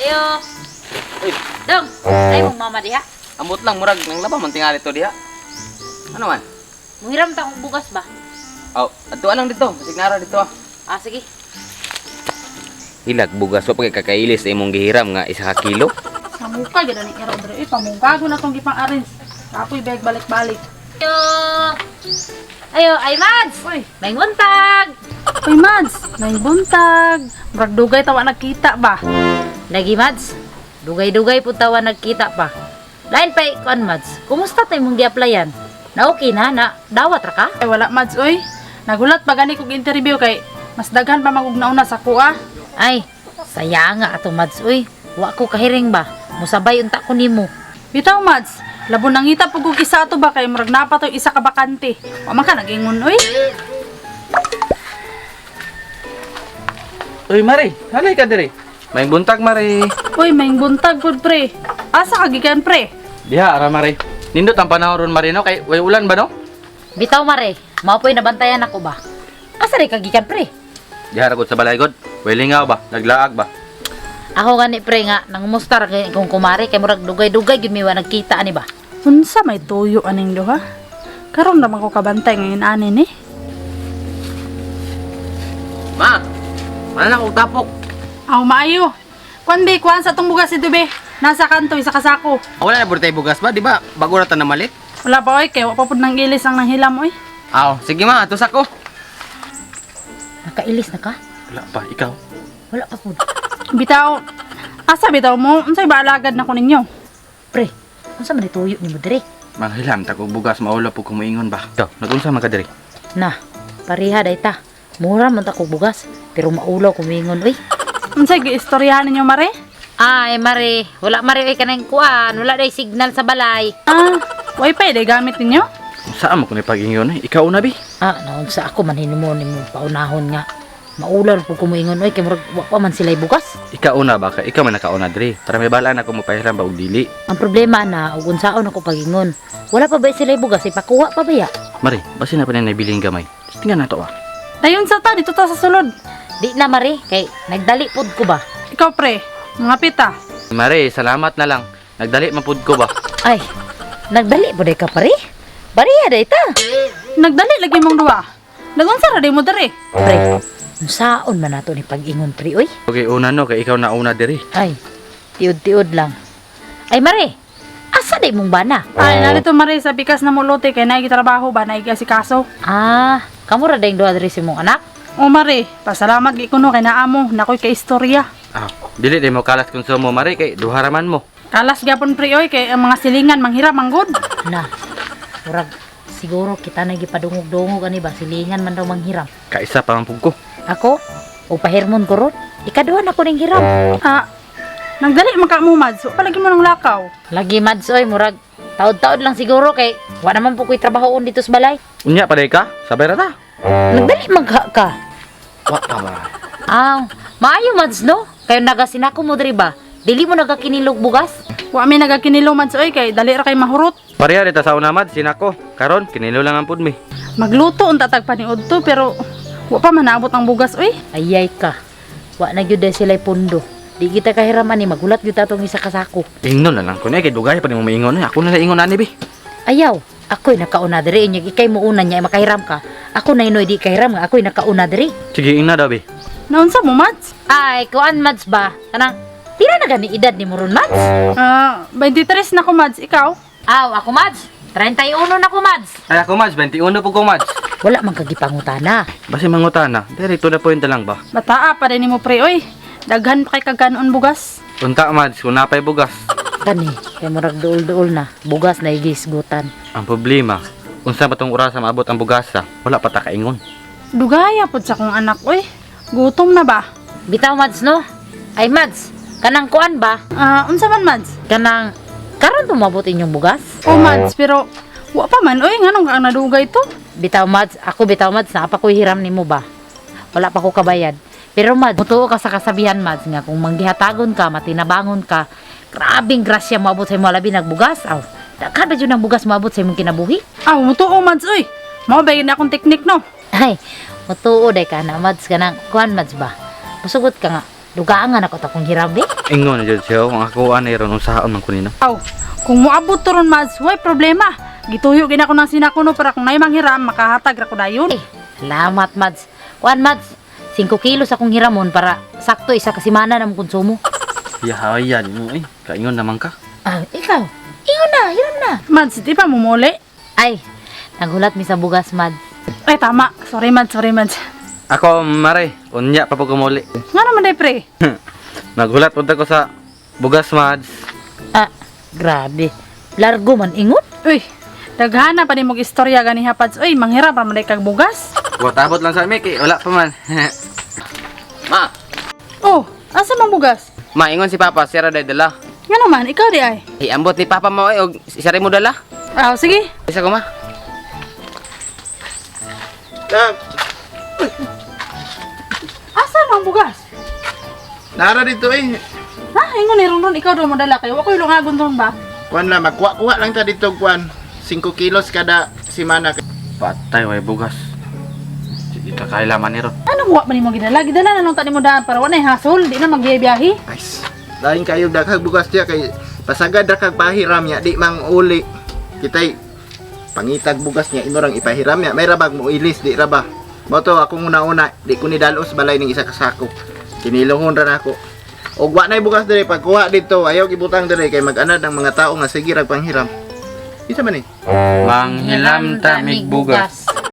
Ayo. Uy. Dong, ay mong mama diha. Amot lang murag nang laba man tingali to diha. Ano man? Manghiram ta kong bugas ba? Aw, adto lang dito, signara dito ah. Ah, sige. Ilag bugas wa pa kay kakailis sa imong gihiram nga 1 ka kilo. Sa mukha, gano'n ni Ero Dre. Eh, pamungkago na itong gipang arrange. Kapoy, beg, balik-balik. Ayo. Ayo, ay Mads. Uy, May nguntag. uy, Mads, may buntag. Murag dugay tawa nagkita ba? Lagi Mads. Dugay-dugay pud tawa nagkita pa. Lain pa kuan Mads. Kumusta tay mong gi-applyan? Na okay na na dawat ra ka? Ay, wala, Mads, uy. Nagulat pa gani kog interview kay mas daghan pa magugnauna sa kuha. Ay, saya nga ato Mads uy. Wa ko kahiring ba. Musabay unta ko nimo. Bitaw, Mads, labo nangita pug og isa ato ba kay murag napa to isa ka bakante. Wa man ka nagingon, uy. Uy, Mari, halay ka diri. May buntag, Mari. Uy, may buntag pud pre. Asa ka gikan pre? Diha, ara, Mari. Nindot ang panahon ron, Mari, no? Kay way ulan ba, no? Bitaw mare, mao po'y nabantayan ako ba? Asa rin kagikan pre? Diha ra gud sa balay god. Way lingaw ba? Naglaag ba? Ako gani pre nga nangumusta ra kay kung kumare kay murag dugay-dugay gyud mi wa nagkita ani ba. Unsa may tuyo aning duha? Karon ra man ko kabantay ngayon ani ni. Ma. Mana na kog tapok. Aw maayo. Kwan be, kwan sa tong bugas ito be. Nasa kanto isa ka sako. Ah, wala na pud tay bugas ba, di ba? Bago ra ta namalit. Wala pa oy kay wa pa pud nang ilis ang nanghilam oy. Aw, sige ma, ato sako. Nakailis na ka? Wala pa, ikaw. Wala pa pud. Bitaw. Asa bitaw mo? Unsay ba alagad na ko ninyo? Pre, unsa man ituyo nimo dire? Manghilam ta kog bugas maula pug kumuingon ba. Ikaw, nagunsa man ka diri? Na, pareha day ta. Mura man ta kog bugas, pero maulaw kumingon oy. Unsay giistoryahan ninyo mare? Ay mare, wala mare oy kanang kuan, wala day signal sa balay. Ah, wifi day gamit ninyo? Saan mo kun ipag-ingon eh? Ikaw na bi. Ah, naunsa ako man hinimo nimo paunahon nga. Maulaw pud kumingon oy kay murag wa pa man sila'y bugas. Ikaw una ba kay ikaw man nakauna diri. Para may balaan ako mo pahiram ba og dili. Ang problema na ug unsaon ako pagingon. Wala pa ba sila'y bugas ipakuha pa ba ya? Mari, basi na pa na nabiling gamay. Tingnan nato ah. Dayon sa ta dito ta sa sulod. Di na mare kay nagdali pud ko ba. Ikaw pre, mga pita. Mari, salamat na lang. Nagdali man pud ko ba. Ay, nagdali pud ka pare. Bariya day ta. Nagdali lagi mong duwa. Nagunsa ra day mo diri? Pre, unsaon man nato ni pag-ingon pre oy? Okay, una no kay ikaw na una diri. Ay, tiud-tiud lang. Ay mare, asa day mong bana? Ay, narito mare sa bikas na mulote kay naay trabaho ba naay asikaso. Ah, kamo ra dayng duha diri sa imong anak? O mare, pasalamat gi kuno kay naamo nakoy kay istorya. Ah, dili day mo kalas konsumo mari kay duha ra man mo. Kalas gyapon pre oy kay ang mga silingan manghirap manggod. Na, murag siguro kita na gipadungog-dungog ani ba silingan man daw manghiram. Kaisa pa man pud ko. Ako, o pahirmon ko ron. Ikaduha na ko ning hiram. Ah, nagdali man ka mo Mads, wa palagi mo nang lakaw. Lagi Mads oy, murag taod-taod lang siguro kay wa naman po ko'y trabahoon dito sa balay. Unya pa day ka? Sabay ra ta. Nagdali man ka ka. Wa pa ba? Aw, maayo Mads no? Kayo nagasinako mo diri ba? Dili mo nagakinilog bugas? Wa mi nagakinilo Mads oy kay dali ra kay mahurot. Pareha dita sa una mad sinako. Karon kinilo lang ang pud mi. Magluto unta tag paniud to pero wa pa man naabot ang bugas oy. Ayay ka. Wa na gyud day sila'y pundo. Di kita kahiraman ni magulat gyud atong isa ka sako. Ingnon na lang ko ni kay dugay pa nimo maingon ni. Ako na lang ingon ani bi. Ayaw, ako'y nakauna diri inyag ikay mo una niya makahiram ka. Ako na inoy di kahiram nga ako'y nakauna diri. Sige ingna daw bi. Naunsa mo Mads? Ay, kuan Mads ba? Kanang pila na gani edad ni mo ron Mads? Ah, 23 na ko Mads, ikaw? Aw, ako Mads. 31 na ko Mads. Ay ako mads, 21 pud ko mads. Wala man kagipangutana. Basi mangutana, diri to na point na lang ba. Bataa pa rin nimo pre oy. Daghan pa kay kagkanon bugas. Unta mads, kung napay bugas. Kani, kay murag duol-duol na, bugas na igisgutan. Ang problema, unsa ba tong orasa maabot ang bugasa? Wala pa ta kaingon. Dugaya pod sa kong anak oy. Gutom na ba? Bitaw Mads no? Ay Mads, kanang kuan ba? Ah, unsa man Mads? Kanang karon tumabot inyong bugas? O Mads, pero wa pa man oy nganong ka ang nadugay to? Bitaw Mads, ako bitaw Mads, naa pa ko'y hiram nimo ba? Wala pa ko kabayad. Pero Mads, mutuo ka sa kasabihan Mads nga kung manggihatagon ka, matinabangon ka, grabing grasya moabot sa imo labi nagbugas. Aw, daghan ba jud ang bugas moabot sa imong kinabuhi? Aw, mutuo Mads oy. Mao ba yun akong teknik no? Ay, mutuo day ka na Mads kanang kuan Mads ba? Musugot ka nga. Dugaan nga nako ta kong hiram eh. Ingon na jud siya, ang ako anay ron unsaon man kunino. Aw, kung moabot to ron, Mads, way problema. Gituyo gina ko ng sinakuno para kung nay manghiram, makahatag ra ko dayon. Eh, salamat, Mads. Kuan, Mads, 5 kilos akong hiramon para sakto isa ka semana na mong konsumo. Yahayan mo eh, kaingon naman ka. Ah, ikaw. Ingon na, hiram na. Mads, di pa mumuli? Ay, naghulat mi sa bugas, Mads. Ay, tama. Sorry, Mads, sorry, Mads. Ako mare, unya pa po kumuli. Nga naman day, pre. Naghulat punta ko sa bugas, Mads. Ah, grabe. Largo man ingon. Uy, daghana pa ni mong istorya gani ha, Pads. Uy, manghiram ra man day kag bugas. Watabot lang sa amin kay wala pa man. Ma, Oh, asa mang bugas? ma ingon si Papa, sira day dala. Nga naman, ikaw di ay. Iambot ni Papa mo ay og isa mo dala. Ah, sige. Isa ko, ma. Dag, Asa mang bugas? nara dito eh. Ha, ingon ni ron ikaw daw mo dala kayo. Wa ko'y lungagon ron ba? Kuan na, magkuha-kuha lang ta dito, kuan. 5 kilos kada simana. Patay way bugas. Di ta kailaman ni ron. Ano wa man nimo gidala? Gidala na lang ta nimo daan para wa nay hasol, di na magbiyahe. Guys, lain kayo daghag bugas diya kay pasagad ra kag pahiram niya, di mang uli. Kitay pangitag bugas niya imorang ipahiram niya. May rabag mo ilis di ra ba? Mo to akong una-una, di ko ni dalos balay ning isa ka sako. Kiniluhon ra nako. Og wa nay bugas diri pagkuha dito, ayaw gibutang diri kay mag-anad ang mga tao nga sige rag panghiram. Isa man ni. Manghilam ta mig bugas.